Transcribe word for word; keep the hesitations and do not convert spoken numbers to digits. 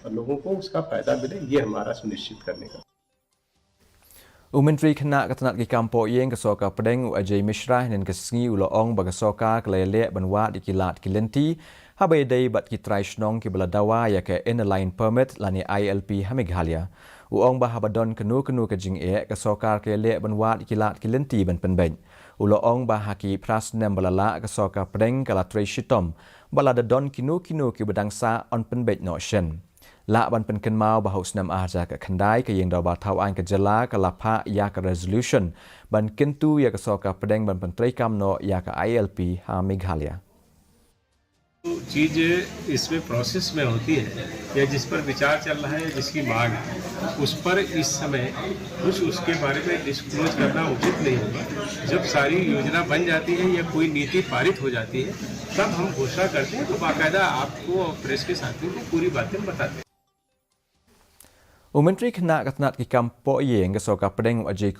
और लोगों को उसका फायदा मिले, ये हमारा सुनिश्चित करने का। U Myntri Khynnah ka tnat ki kam pohiing ka sorkar pdeng u Ajay Mishra hynnin ka sngi u la ong ba ka sorkar ka la ïaleh ban wad ïa ki lad ki lynti haba ïadei bad ki trai shnong kiba la dawa ïa ka Inner Line Permit lane I L P ha Meghalaya. U ong ba haba don kano kano ka jingeh ka sorkar ka ïaleh ban wad ïa ki lad ki lynti ban pynbeit. U la ong ba ha ki phra snem ba la lah ka sorkar pdeng ka la trei shitom ba lada don kino kino kiba dang sah yn pynbeit noh shen. Lah ban pynkynmaw ba ha u snem ar hajar khyndai ka ïing dorbar thaw aiñ ka jylla ka la phah ïa ka resolution ban kyntu ïa ka sorkar pdeng ban pyntreikam noh ïa ka I L P ha Meghalaya. चीज इसमें प्रोसेस में होती है या जिस पर विचार चल रहा है, जिसकी मांग है, उस पर इस समय कुछ उसके बारे में डिस्क्लोज करना उचित नहीं होगा। जब सारी योजना बन जाती है या कोई नीति पारित हो जाती है, तब हम घोषणा करते हैं, तो बाकायदा आपको और प्रेस के साथियों को पूरी बातें बताते हैं। U Myntri Khynnah ka tnat ki kam pohiing ka sorkar pdeng u Ajay